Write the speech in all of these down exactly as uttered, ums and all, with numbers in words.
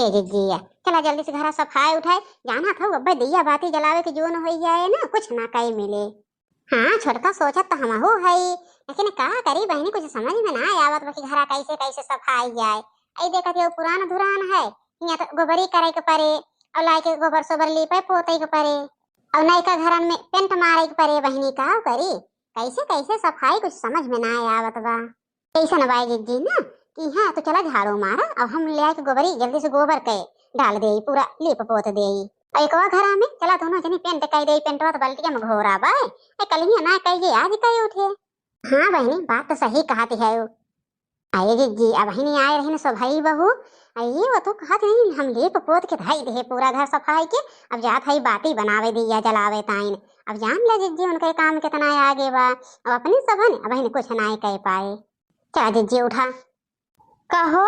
ए जिज्जिया, चला जल्दी से घरा सफाई उठाए, जाना था अब्बे दिया बाती जलावे के जोन होई जाए ना, कुछ ना कई मिले। हाँ छोटका, सोचत तो हमहू हई, लेकिन का करी बहिनी, कुछ समझ में ना आवत बा कि घरा कैसे कैसे सफाई जाए। आई देखत हो पुरान धुरान है, हियाँ तो गोबरी करे के परे, और लाए के गोबर सोबर लीपे पोते के परे, और नयका घरन में पेंट मारे के परे बहिनी, का करी, कैसे कैसे सफाई कुछ समझ में ना आवत बा। कैसन बाय जिज्जी ना कि हाँ तो चला झाड़ू मारा, अब हम ले आए के गोबरी, जल्दी से गोबर के डाल देई, पूरा लीप पोत देई। और एकवा घरा में चला दोनों जनी पेंट कई देई, पेंटवा तो बल्टिया में घोरा बाय, ए कलिया ना कई आज कई उठे। हाँ बहिनी, बात तो सही कहत है। अरे जिज्जी, अबहिनी आए रहिन सो भाई बहू, अरे वो तो कहत रही हम लीप पोत के धई दे पूरा घर सफाई के, अब जात है बाती बनावे दिया जलावे ताइन। अब जान ले जिज्जी उनके काम कितना आगे बा, अब अपनी सबन अबहिन कुछ ना कह पाए। चला जिज्जी उठा। कहो,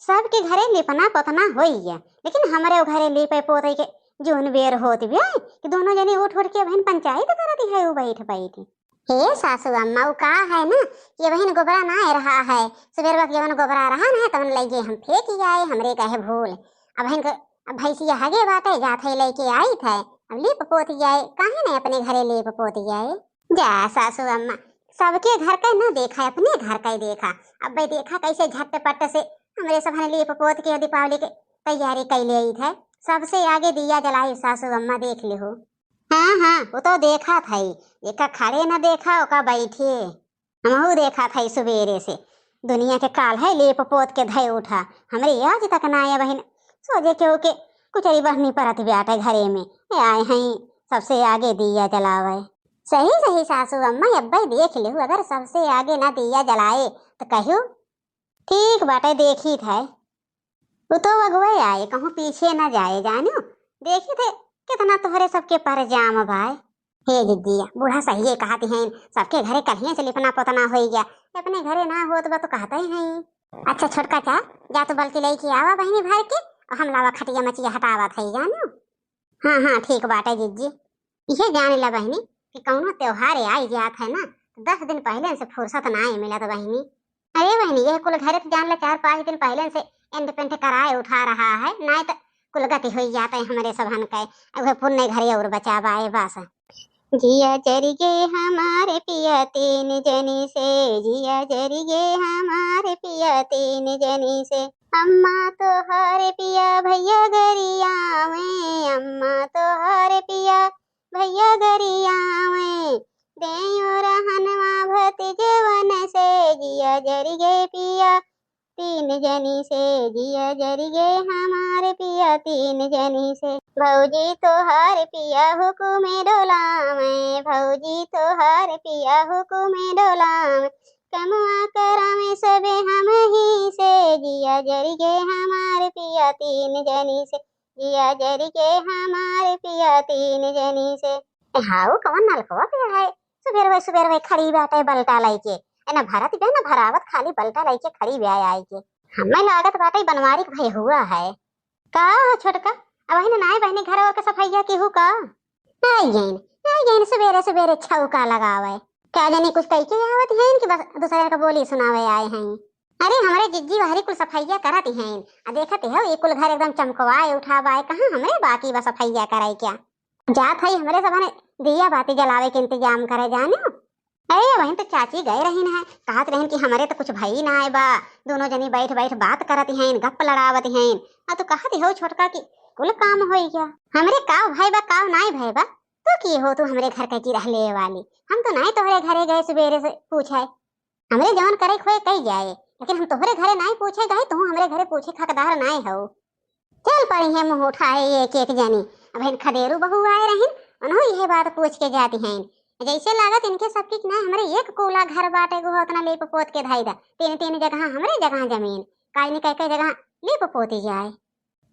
सबके घरे लिपना पोतना होई गया, लेकिन हमरे घरे लीपे पोते के जोन बेर होत बे कि दोनों जनी उठ उठ के अबहिन पंचायत करत है उ बैठ बैठ। हे सासू अम्मा, उ का है ना कि अबहिन गोबरा ना रहा है, सुबेर वक्त जवन गोबरा रहा ना तवन लइके हम फेंक आए, हमरे कहे भूल। अबहिन के अब भैंसिया हगे बाटे, जात है लइके आई थे, अब लीप पोत जाए, काहे ना अपने घरे लीप पोत जाए। जा सासू अम्मा, सबके घर का ना देखा, अपने घर का ही देखा। अब्बे देखा कैसे झटपट से हमरे सबहन लीप पोत के दीपावली के तैयारी कैले आई थे। सबसे आगे दिया जलाई सासू अम्मा, देख लिहो। हाँ हाँ, वो तो देखा था ही, एका खड़े न देखा ओका बैठे। हमहू देखा था ही सुबेरे से, दुनिया के काल है लीप पोत के धय उठा, हमरे आज तक ना आया बहिन। सोचे केहू के कुचरी बढ़नी परत बाटे घरे में, ये आए हैं सबसे आगे दिया जलावे। सही सही सासू अम्मा, अब्बे देख लिहू, अगर सबसे आगे ना दिया जलाए तो कहू। ठीक बाटे, देखी थे। उ तो अगुए आए, कहूँ पीछे ना जाए, जानू। देखी थे कितना तोहरे सबके परजाम बाय। हे जिज्जिया, बूढ़ा सहिए कहत हैं, सबके घरे कल्हिए से लिपना पोतना होई गया, अपने घरे ना होत बा तो कहते हैं। अच्छा छोटका चा, जा तू बल्टी लइके आवा बहिनी भर के, और हम लावा खटिया मचिया हटावत है, जानू। हाँ हाँ, ठीक बाटे जिज्जी। इहे जान ला बहिनी कि कौनो त्योहार आई जात है ना, तो दस दिन पहले से फुर्सत ना मिलत बहिनी। अरे बहिनी, यह कुल घरे तो जान ला चार पाँच दिन पहले से एंड पेंट कराए उठा रहा है, ना तो कुल गति होई जात है हमरे सबहन के। अब पुन्ने घरे और बचा बाए बस। जिया जरिगे हमारे पिया तीन जनी से, जिया जरिगे हमारे पिया तीन जनी से। अम्मा तोहार पिया भैया गरियावे, अम्मा तोहार पिया भैया गरियावे। देयो रहनवा भतीजवन से, जिया जरिगे पिया तीन जनी से, जिया जरिगे हमार पिया तीन जनी से। भौजी तोहार पिया हुकुमे डोलावे, भौजी तोहार पिया हुकुमे डोलावे। कमवा करावे सबे हम ही से, जिया जरिगे हमार पिया तीन जनी से, जिया जरिगे हमार पिया तीन जनी से। ए हाउ, कौन नलकवा पे है? सुबेरवे सुबेरवे खड़ी बाटे बल्टा लइके। ए ना भरत बे ना भरावत, खाली बल्टा लइके खड़ी बे आई के। हमें लागत बाटे बनवारी के भई हुआ है। का हो छोटका, अबहिन नाय बहिनी घर और के सफैया केहू का? आई गइन, आई गइन सुबेरे सुबेरे छौका लगावे। का जानी कुछ कह के आवत हैं कि बस दूसरे का बोली सुनावे आए हैं। अरे हमरे जिज्जी वहरी कुल सफैया करत हैं, आ देखत हो ये कुल घर एकदम चमकवाए उठा बाए, कहाँ हमरे बाकी बा सफैया करे क्या? जात है हमरे सबने दिया बाती जलावे के इंतजाम करे जाने। अरे वहीं तो चाची गए रहीन है, कहत रहीन कि हमरे तो कुछ भई ना आए बा, दोनों जनी बैठ बैठ बात करत हैं, गप लड़ावत हैं। आ तू कहत हो छोटका कि कुल काम होई गया। हमरे काव भई बा, काव नाई भई बा, तू की हो, तू हमरे घर का की रहले वाली? हम तो नाई तोहरे घरे गए सुबेरे से पूछे। हमरे जवन करे खोए कई जाए, लेकिन हम तोहरे घरे नाई पूछे गए, तू हमरे घरे पूछे के हकदार नाई हो। चल पड़ी है मुँह उठाए एक एक जनी। अबहिन खदेरू बहू आए रहिन, उन्हों यह बात पूछ के जाती हैं। जैसे लागत इनके सबकी कि ना हमरे एक कूला घर बाटे गो, उतना लेप पोत के धाई दा, तीन तीन जगह हमरे जगह जमीन, काई नहीं कह के जगह लेप पोती जाए।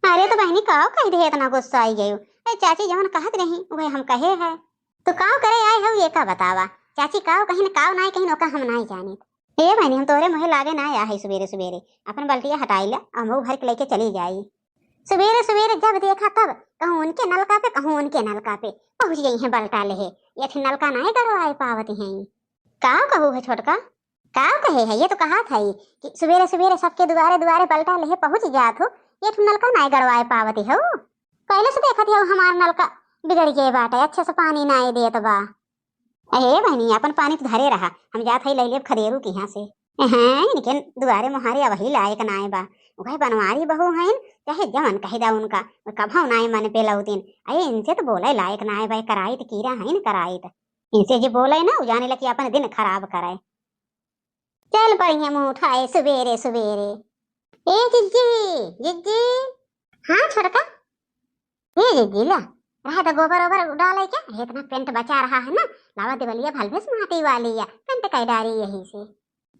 अरे तो बहिनी काव कह दे इतना गुस्सा आई गयो? ए चाची जवन कहत रही वह हम कहे है। तो काव करे आए हो ये का बतावा? चाची काव कहीं न काव नाई कहीं ओका हम नाई जाने। ए बहिनी हम तोरे मुँहे लागे ना आया है सुबेरे सुबेरे, अपन बल्टिया हटाई ला, हम भर के लेके चली जाई। सुबेरे सुबेरे जब देखा तब कहूँ उनके नलका पे, कहूँ उनके नलका पे, पहुँच गई हैं बल्टा लेहे। ये फिर नलका नाई गड़वाए पावत हैं। का कहू है छोटका? का कहे है? ये तो कहा था ही कि सुबेरे सुबेरे सबके दुआरे दुआरे बल्टा लेहे पहुँच जात हो, एक ठो नलका नाय गड़वाए पावत हऊ। पहिले से देखत हऊ हमार नलका बिगड़ गए बाटे, अच्छे से पानी नाय देत बा। अहे बहिनी, अपन पानी तो धरे रहा, हम जात हई लई लेब खदेरू के यहाँ से। हैं, इनके दुआरे मुहारे अबही लायक नाय बा। उहे बनवारी बहू हईन, चाहे जवन कहि दा उनका, कभऊ नाय मन पे लौतिन। अरे इनसे तो बोले लायक नाय बा, कराइत कीरा हईन कराइत। इनसे जे बोले ना, उ जाने ला कि अपन दिन खराब करे। चल पड़ी है मुँह उठाए सुबेरे सुबेरे। ए जिज्जी, जिज्जी। हाँ छोटका। ए जिज्जी ला, रहे तो गोबर ओबर डाले क्या? हे इतना पेंट बचा रहा है ना, लावा देवलिया भलभेस माटी वाली या, पेंट कई डारी यही से।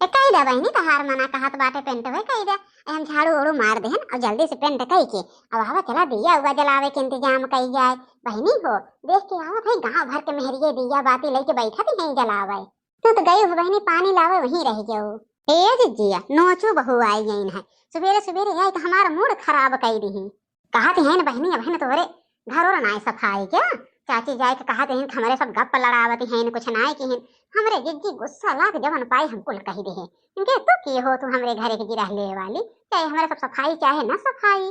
ए कई दा बहिनी, तहार मना कहत बाटे पेंट वे कई दा। ए हम झाड़ू ओड़ू मार देहन और जल्दी से पेंट कई के अब आवा चला दिया उआ जलावे के इंतजाम कई जाए। बहिनी हो, देख के आवत है गाँव भर के मेहरिये दिया बाती लेके बैठा भी नहीं जलावे। तू तो गई हो बहिनी पानी लावे, वहीं रह जाओ। ए जिज्जिया, नोचू बहू आई गईन है, सुबेरे सुबेरे आई तो हमारा मूड खराब कई दिही। कहत हैं बहिनी, अबहिन तोहरे घर और नाय सफाई क्या? चाची जाए के कहत हैं कि हमरे सब गप लड़ावत हैं, कुछ नाय किहिन। हमरे जिज्जी गुस्सा लाग जवन पाई हम कुल कही देहे। इनके तू की हो, तू हमरे घरे के जिरह ले वाली, चाहे हमरे सब सफाई चाहे ना सफाई।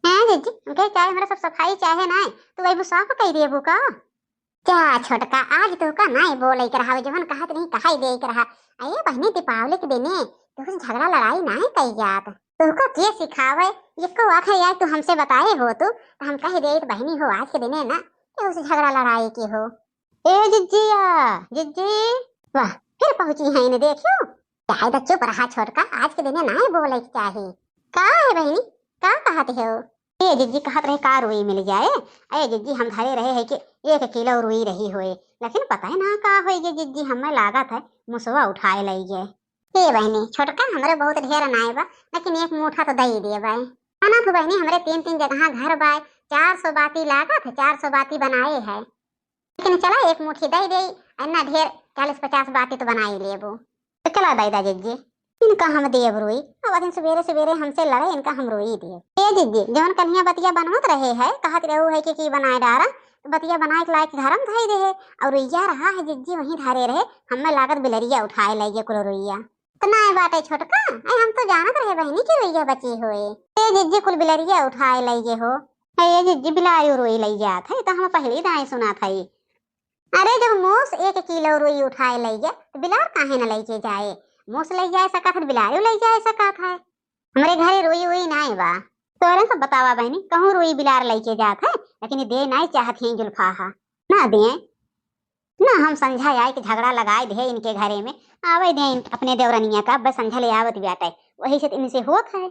हैं जिज्जी, इनके चाहे हमरे सब सफाई चाहे नाय, तू अबू साफ कही देबू का? क्या छोटका, आज तोहका नाय बोले के रहा, जवन कहत रही कहाई दे के रहा। अये बहिनी, दीपावली के दिने तोहसे झगड़ा लड़ाई नाय कई जात। तोहका के सिखावे? एको आखिर यार तू हमसे बताए हो तू, तो हम कह देत बहिनी हो आज के दिने ना केहू से झगड़ा लड़ाई के हो। ए जिज्जिया, जिज्जी। वाह, फिर पहुंची हैं इन्हें देखियो। चाहे तो चुप रहा छोटका, आज के दिने नाय बोले के चाही। का है बहिनी, का कहत हो? ए जिज्जी कहत रहे का रुई मिल जाए। ए जिज्जी हम धरे रहे है कि एक किलो रुई रही होए, लेकिन पता है ना का होई गे जिज्जी, हमें लागत है मुसवा उठाए लई गे। ए बहिनी, छोटका हमरे बहुत ढेर नाय बा, लेकिन एक मूठा तो दई देबे। है ना तो बहिनी, हमरे तीन तीन जगह घर बाय, चार सौ बाती लागत है, चार सौ बाती बनाए है। लेकिन चला एक मुट्ठी दई देई, इतना ढेर चालीस पचास बाती तो बनाई लेबो। तो चला दई दा जिज्जी, इनका हम देब रोई। अब दिन सुबेरे सुबेरे हमसे लड़े, इनका हम रोई देब। ए जिज्जी, जवन कन्हिया बतिया बनवत रहे है, कहत रहू है कि की बनाए डारा, तो बतिया बनाए के लायक घरम धई दे है। और रुइया रहा है जिज्जी वहीं धरे रहे, हमें लागत बिलरिया उठाए लई गे कुल रुइया। तो नाय बाटे छोटका, ए हम तो जानत रहे बहिनी की रुइया बची होए। ए जिज्जी कुल बिलरिया उठाए लई गे हो। ए जिज्जी बिलायु रुई लई जात है, तो हम पहली दाएं सुनात है। अरे जब मूस एक किलो रुई उठाए लई गे, तो बिलार काहे न लई के जाए? मूस लई जाए सकत है, बिलायु लई जाए सकत है। हमरे घरे रुई उई नाय बा। तोहरे सब बतावा बहिनी, कहूँ रुई बिलार लई के जात है, लेकिन ये दे नाय चाहत ही जुल्फाहा। ना दे, ना हम संझा आए के झगड़ा लगाए दे इनके घरे में। आवे दे इन-, अपने देवरनिया का, अब संझा ले आवत बाटे, वही से तो इनसे होत है।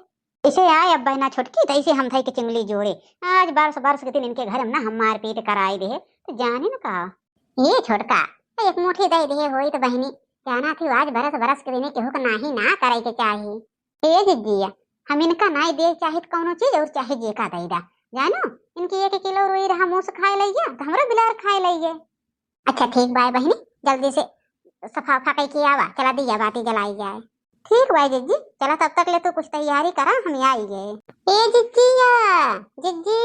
इसे आए अब बहना छोटकी, तो इसे हम धई के चिंगली जोड़े। आज बरस बरस के दिन इनके घर में ना हम मारपीट कराए दे, तो जाने न का। ये छोटका, एक मुट्ठी दे दे होई तो बहिनी, जाना थी आज बरस बरस के दिन केहू के नाही ना करे के चाही। ए जिज्जिया, हम इनका नाई दे चाहित कौनो चीज और चाहे जेका दई दा। जानो, इनकी एक किलो रुई रहा मूस खाए लइया, तो हमरो बिलार खाए लइया। अच्छा ठीक बाय बहिनी, जल्दी से सफा उफा कई के आवा, चला दिया बाती जलाई जाए। ठीक बाय जिज्जी, चला तब तक ले तू कुछ तैयारी करा, हम आई गए। ए जिज्जिया, जिज्जी।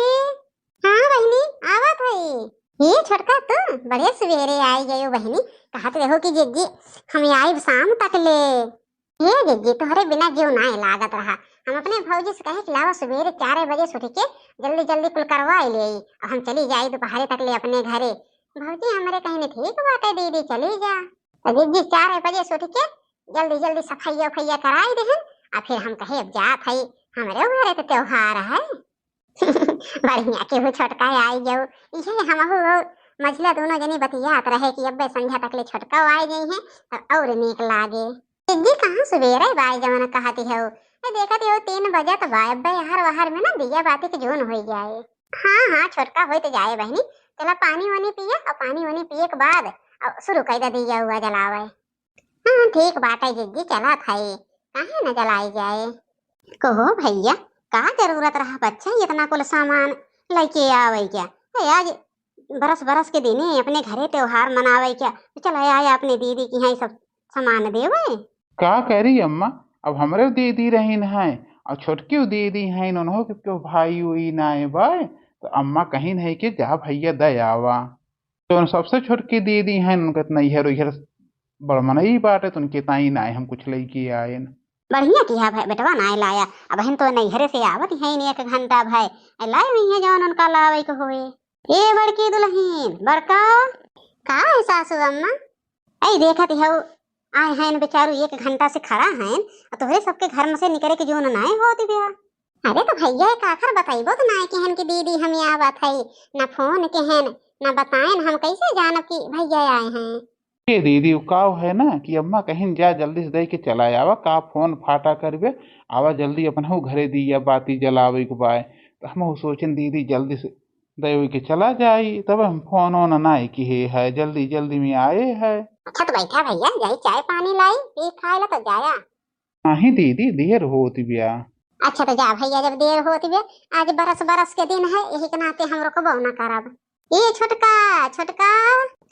हाँ बहिनी, आवत हई। ये छोटका तू बड़े सवेरे आई गयो बहिनी, कहत रहो कि जिज्जी हम आइब शाम तक ले। ए जिज्जी, तोहरे बिना जीव नाय लागत रहा। हम अपने भौजी से कहे कि लावा सुबेरे चार बजे से उठ के जल्दी जल्दी कुल करवा ले आई और हम चली जाई दोपहरे तक ले अपने घरे। भौजी हमरे कहने ठीक बाटे दीदी, चली जा। तो जिज्जी चार बजे से उठ के जल्दी जल्दी सफैया उफैया कराई देहन, आ फिर हम कहे अब जात हई, हमरे घरे तो त्योहार है। बढ़िया केहू छोटका आई गयो। इहे हमहू और मझिला दोनों जनी बतियात रहे कि अब्बे संझा तक ले छोटका आई गई हैं, तब और नीक लागे। जिज्जी कहाँ सुबेरे बाय जवन कहती हो? ए, देखत हो तीन बजत बा, अब्बे हर वहर में ना दिया बाती के जून होई जाए। हाँ, हाँ, छोटका होई तो जाए बहिनी। चला पानी वानी पिया और पानी वानी पिए के बाद और शुरू कर दे दिया हुआ जलावे। हाँ, ठीक बाटे जिज्जी, चलत हई, काहे न जलाई जाए। कहो भैया, का जरूरत रहा बच्चा इतना कुल सामान लइके आवे क्या? ए, आज बरस बरस के दिने अपने घरे त्योहार मनावे क्या? तो चला आया अपने दीदी की यहाँ सब सामान देवे। का करी अम्मा, अब हमरे दीदी रहीन हैं और छोटकी दीदी हैं, उन्हों के क्यों भाई उई नाय बाय, तो अम्मा कहीं नहीं कि जा भैया दे आवा। तो उन सबसे छोटकी दीदी हैं, उनके नैहर उइहर बड़ मनई बाटे, तो उनके ताई नाय हम कुछ लइके आएन। बढ़िया किहा भाई, बेटवा नाय लाया। अबहिन तो नैहरे से आवत हैं एक घंटा भाई, लाए हुई हैं जौन उनका लावे के होए। ए बड़की दुलहिन, बड़का। का है सासू अम्मा? ऐ देखत हौ, आए हैं बेचारू, एक घंटा से खड़ा हैं, आ तोहरे सबके घर में से निकरे के जोन नाय होत बिया। अरे तो भैया, काकर बताइबो तो नाय केहन कि दीदी हम आवत है, ना फोन केहन, ना बताएन, हम कैसे जानब कि भैया आए हैं? ए दीदी, उ काव है ना कि अम्मा कहिन जा जल्दी से दे के चला आवा, का फोन फाटा करबे, आवा जल्दी अपनहू घरे दिया बाती जलावे के बाय। तो हम सोचेन दीदी जल्दी से दे के चला जाई, तब हम फोन ओन नाय किहे है, जल्दी जल्दी में आए है। अच्छा तो बैठा भैया, जाई चाय पानी लाई, पी खाए ला तो जाया। नाहीं दीदी, देर होत बिया। अच्छा तो जा भैया, जब देर होत बिया, आज बरस बरस के दिन है, यही के नाते हम रुकबो न करब। ए छोटका, छोटका।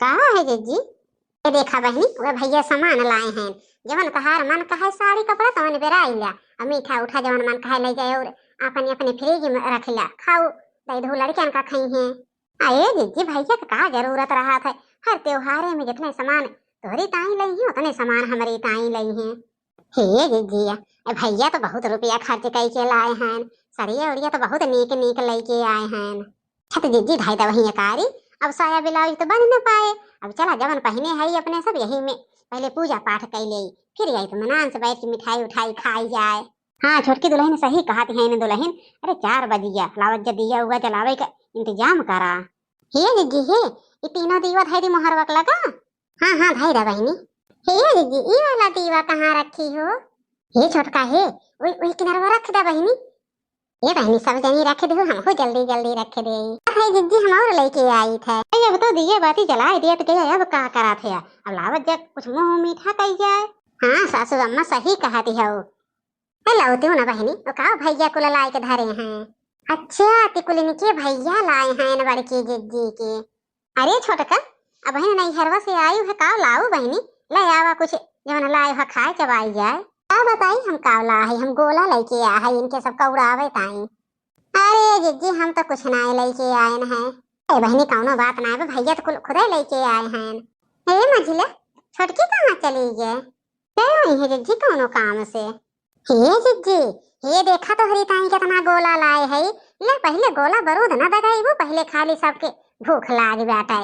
का है जिज्जी? ए देखा बहिनी, वे भैया सामान लाए हैं, जवन तहार मन कहे साड़ी कपड़ा तवन बेराई ला, और मीठा उठा जवन मन कहे ले जाए और अपने अपने फ्रिज में रख ला, खाऊ, दे दू लड़कियन का खाई हैं। अरे जिज्जी, भैया के का जरूरत रहत है, हर त्योहारे में जितने सामान तोहरी ताई लई हैं, उतने सामान हमरी ताई लई हैं। हे जिज्जी, ए भैया तो बहुत रुपया खर्च कई के लाए हैं, सड़िया उड़िया तो बहुत नीक नीक लई के आए हैं। अच्छा तो जिज्जी, धाई दवही कारी, अब साया ब्लाउज तो बन न पाए, अब चला जवन पहिने है अपने सब यही में पहले पूजा पाठ कई ले, फिर यही तो मनान से बैठ के मिठाई उठाई खाई जाए। हाँ, छोटकी दुलहिन सही कहत है इन दुलहिन। अरे, चार बजिया, लावत जा दिया उआ जलावे का इंतजाम करा। हे जिज्जी हे, ई तीनों दीवा धई दी मोहरवा के लगा। हाँ, हाँ, धई दा बहिनी। हे जिज्जी, ई वाला दीवा कहाँ रखी हो? हे छोटका हे, ओई, ओई किनरवा रख दा बहिनी। ए बहिनी, सब जनी रख दू, हमहू जल्दी जल्दी रख दे। अरे जिज्जी, हम और लेके आई थे। अरे, अब तो दिए बाती जलाए दिए तो गया, अब का करा थे? अब लावत जा कुछ मुँह मीठा कई जाए। हाँ सासू अम्मा, सही कहत हो। ए लौटियो ना बहिनी, ओ का भैया कुल लाए के धरे हैं। अच्छा, ती कुल इनके भैया लाए हैं न बड़की जिज्जी के। अरे छोटका, अबहिन नैहरवा से आयु है, का लाऊ बहिनी? ले आवा कुछ, जवन लाए है खाए चबाई जाए। का बताई हम का ला है, हम गोला लेके आ है, इनके सब कौड़ावे ताई। अरे जिज्जी, हम तो कुछ ना लेके आए हैं। ए बहिनी, कौनो बात ना है, भैया तो कुल खुदे लेके आए हैं। ए मझिला, छोटकी कहाँ चली गए? गए हुई है जिज्जी कौनो काम से। हे जिज्जी, हे देखा तोहरी ताई केतना गोला लाए है। ले पहिले गोला बरूद न दगाइबू, पहिले खाली सबके भूख लाग बाटे।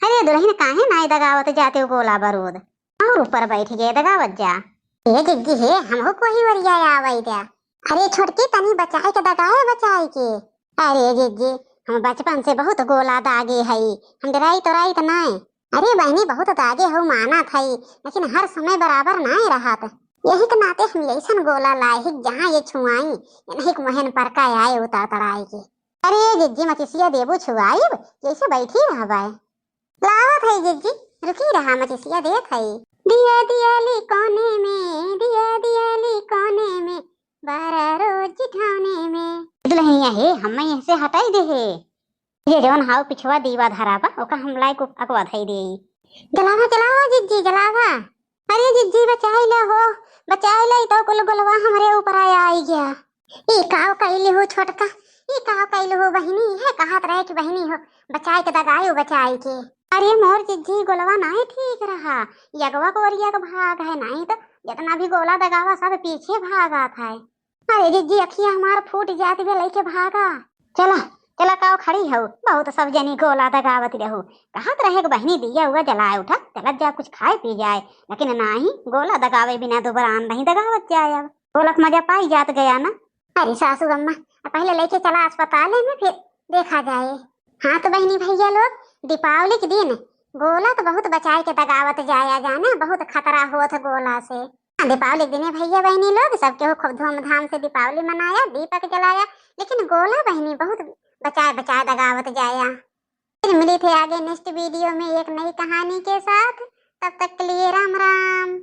अरे दुलहिन, काहे नाय दगावत जाते हो गोला बरूद? और ऊपर बैठ गए दगावत जा। हे जिज्जी हे, हमहू कोही ओरिया आवे द्या। अरे छोटकी, तनी बचाए के दगाए, बचाए के। अरे जिज्जी, हम बचपन से बहुत गोला दागे हई, हम डराई तोराई त नाय। अरे बहिनी, बहुत दागे हऊ मानत हई, लेकिन हर समय बराबर नाय रहत। यही के नाते हम ऐसन गोला लाए ही, जहाँ ये छुआई, ये नहीं मोहन पर का आए उतर तड़ाए के। अरे जिज्जी, मचिसिया देबू छुआइब, जैसे बैठी रहबे। लावत हई जिज्जी, रुकी रहा, मचिसिया देत हई। दिया दिया ली कोने में, दिया दिया ली कोने में, बारह रोज ठौने में। दुलहिनिया हे, हम्मे यहाँ से हटाई दे हे। ये जवन हाउ पिछवा दीवा धरा बा, ओका हम लाइक अगवा धई देई। जलावा, जलावा जिज्जी, जलावा। अरे जिज्जी, बचाई ले हो, बचाई ले, ई तो कुल गोलवा हमरे ऊपर आया आई गया। ई काव कइली हो छोटका, ई काव कइली हो बहिनी, इहे कहत रहे कि बहिनी हो, बचाई के दगाई, बचाई के। अरे मोर जिज्जी, गोलवा नाहीं ठीक रहा, ई अगवा कोरिया के भाग है, नाहीं तो जितना भी गोला दगावा सब पीछे भागत है। अरे जिज्जी, अखिया हमार फूट जात बे, लइके भागा। चला, चला, काव खड़ी हऊ, बहुत सब जनी गोला दगावत रहू। कहत रहे कि बहिनी दिया हुआ जलाए उठा, चलत जा कुछ खाए पी जाए, लेकिन नाही, गोला दगावे बिना दुबरान नहीं दगावत जाए। अब गोलक मजा पाई जात गया ना। अरे सासू अम्मा, पहले लेके चला अस्पताल में, फिर देखा जाए। हाँ तो बहिनी भैया लोग, दीपावली के दिन गोला तो बहुत बचाए के दगावत जाया जाने, बहुत खतरा होत गोला से। दीपावली के दिने भैया बहिनी लोग सब केहू खूब धूमधाम से दीपावली मनाया, दीपक जलाया, लेकिन गोला बहिनी बहुत बचाए बचाए दगावत जाया। फिर मिली थे आगे नेक्स्ट वीडियो में एक नई कहानी के साथ। तब तक के लिए राम राम।